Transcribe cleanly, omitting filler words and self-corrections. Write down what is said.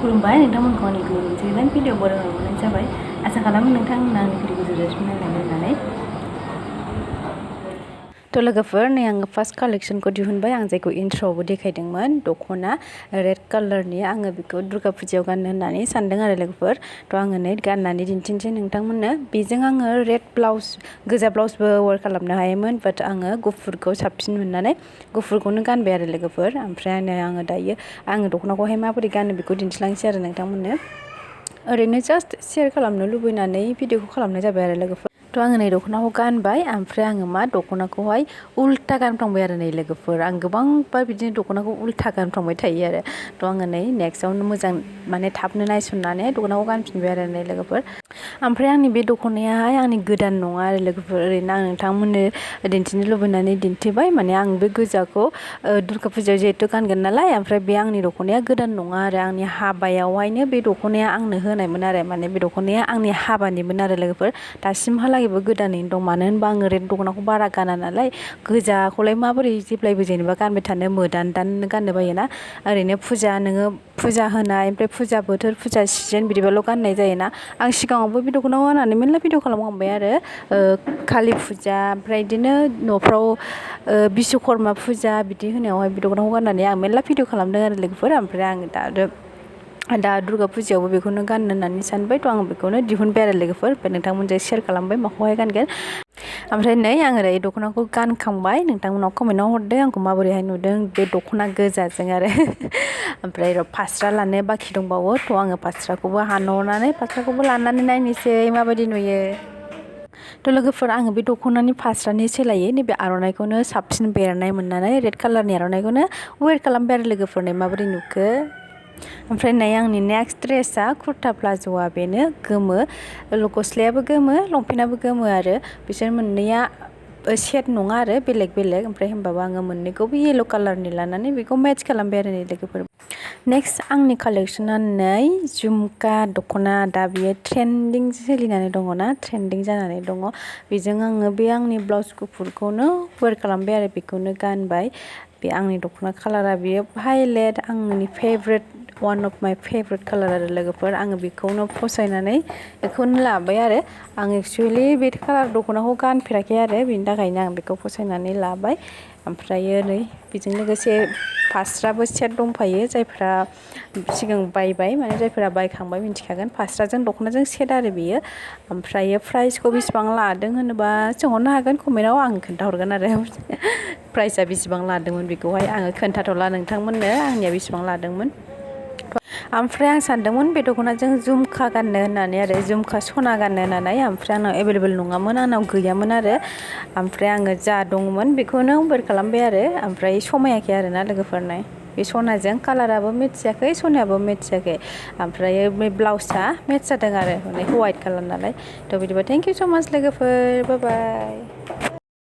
खुलुमबाय नोंथांमोनखौ आंनि गुबुन मोनसे गोदान भिडिअ बरायनो मोननाय जाबाय आसा खालामो नोंथांमोना आंनि भिडिअखौ जोबजासिम नायलांगोन होननानै थ' लोगोफोर नै आङो फार्स्ट कालेक्शनखौ दिहुनबाय आं जायखौ इन्ट्र'आवबो देखायदोंमोन दख'ना रेड कालारनि आङो बेखौ दुर्गा फुजायाव गाननो होननानै सानदों आरो लोगोफोर थ' आङो नै गाननानै दिन्थिनोसै नोंथांमोननो बेजों आङो रेड ब्लाउस गोजा ब्लाउसबो वेर खालामनो हायोमोन बाट आङो गुफुरखौ साबसिन मोननानै गुफुरखौनो गानबाय आरो लोगोफोर ओमफ्राय आङो दायो आङो दख'नाखौहाय माबोरै गानो बेखौ दिन्थिलांसै आरो नोंथांमोननो ओरैनो जास्ट शेयार खालामनो लुबैनानै भिडिअखौ खालामनाय जाबाय आरो लोगोफोर थ' आङो नै दख'नाखौ गानबाय ओमफ्राय आङो मा दख'नाखौहाय उल्था गानफ्लांबाय आरो नै लोगोफोर आं गोबांबार बिदिनो दख'नाखौ उल्था गानफ्लांबाय थायो आरो थ' आङो नै नेक्स्टआवनो मोजां माने थाबनो नायसननानै दख'नाखौ गानफिनबाय आरो नै लोगोफोर ओमफ्राय आंनि बे दख'नायाहाय आंनि गोदान नङा आरो लोगोफोर ओरैनो आं नोंथांमोननो दिन्थिनो लुबैनानै दिन्थिबाय माने आं बे गोजाखौ दुर्गा फुजायाव जिहेथु गानगोन नालाय ओमफ्राय बे आंनि दख'नाया गोदान नङा आरो आंनि हाबायावहायनो बे दख'नाया आंनो होनायमोन आरो माने बे दख'नाया आंनि हाबानिमोन आरो लोगोफोर दासिमहालागैबो गोदानैनो दं मानो होनबा आङो रेड दख'नाखौ बारा गाना नालाय गोजाखौलाय माबोरै जेब्लायबो जेनेबा गानबाय थानो मोदान गाननो बायोना ओरैनो फुजा नोङो फुजा होनाय ओमफ्राय फुजा बोथोर फुजा सिजोन बिदिबाल' गाननाय जायोना आं सिगाङावबो बे दख'नाखौ गाननानै मेरला भिडिअ खालामखांबाय आरो कालि फुजा ओमफ्राय बिदिनो न'फ्राव बिश्वकर्मा फुजा बिदि होनायावहाय बे दख'नाखौ गाननानै आं मेरला भिडिअ खालामदों आरो लोगोफोर ओमफ्राय आङो दा दुर्गा फुजायावबो बेखौनो गाननो होननानै सानबाय थ' आं बेखौनो दिहुनबाय आरो लोगोफोर ओमफ्राय नोंथांमोनजों शेयार खालामबाय माखौहाय गानगोन ओमफ्राय नै आङो ओरै दख'नाखौ गानखांबाय नोंथांमोनाव कमेन्टआव हरदो आंखौ माबोरैहाय नुदों बे दख'ना गोजाजों आरो ओमफ्राय फास्रा लानो बाखि दंबावो थ' आङो फास्राखौबो हानहरनानै फास्राखौबो लानानै नायनोसै माबायदि नुयो थ' लोगोफोर आङो बे दख'नानि फास्रानि सोलायै नैबे आर'नाइखौनो साबसिन बेरनाय मोननानै रेड कालारनि आर'नाइखौनो वेर खालामबाय आरो लोगोफोरनो माबोरै नुखो ओमफ्राय नै आंनि नेक्स्ट ड्रेसा कुर्ता प्लाज'आ बेनो गोमो गस्लायाबो गोमो लंपेन्टआबो गोमो आरो बिसोर मोननैया सेट नङा आरो बेलेग ओमफ्राय होमबाबो आङो मोननैखौबो येल्ल' कालारनि लानानै बेखौ मेट्च खालामबाय आरो नै लोगोफोर नेक्स्ट आंनि कालेक्शना नै झुमका दख'ना दा बियो ट्रेन्डिं सोलिनानै दङ ना ट्रेन्डिं जानानै दङ बेजों आङो बे आंनि ब्लाउस गुफुरखौनो वेर खालामबाय आरो बेखौनो गानबाय बे आंनि दख'ना कालारा बियो भायलेट आंनि favourite one of my favourite colour आरो लोगोफोर आङो बेखौनो फसायनानै बेखौनो लाबाय आरो आं एक्सुवेलि बे कालार दख'नाखौ गानफेराखै आरो बेनि थाखायनो आं बेखौ फसायनानै लाबाय ओमफ्रायो नै बेजों लोगोसे फास्राबो सेट दंफायो जायफ्रा सिगां बायबाय माने जायफोरा बायखांबाय मिन्थिखागोन फास्राजों दख'नाजों सेट आरो बेयो ओमफ्रायो प्राइसखौ बेसेबां लादों होनोबा सोंहरनो हागोन कमेन्टआव आं खोन्थाहरगोन आरो प्राइसआ बेसेबां लादोंमोन बेखौहाय आङो खोन्थाथ'ला नोंथांमोननो आंनिया बेसेबां लादोंमोन ओमफ्राय आं सानदोंमोन बे दख'नाजों झुमका गाननो होननानै आरो झुमका सना गाननो होननानै ओमफ्राय आंनाव एभेलेबेल नङामोन आंनाव गैयामोन आरो ओमफ्राय आङो जा दंमोन बेखौनो वेर खालामबाय आरो ओमफ्राय समायाखै आरोना लोगोफोरनो बे सनाजों कालाराबो मेट्च जायाखै सनायाबो मेट्च जायाखै ओमफ्राय बे ब्लाउसआ मेट्च जादों आरो माने वाइट कालार नालाय थ' बिदिबा थेंक इउ स' माच लोगोफोर बाय बाय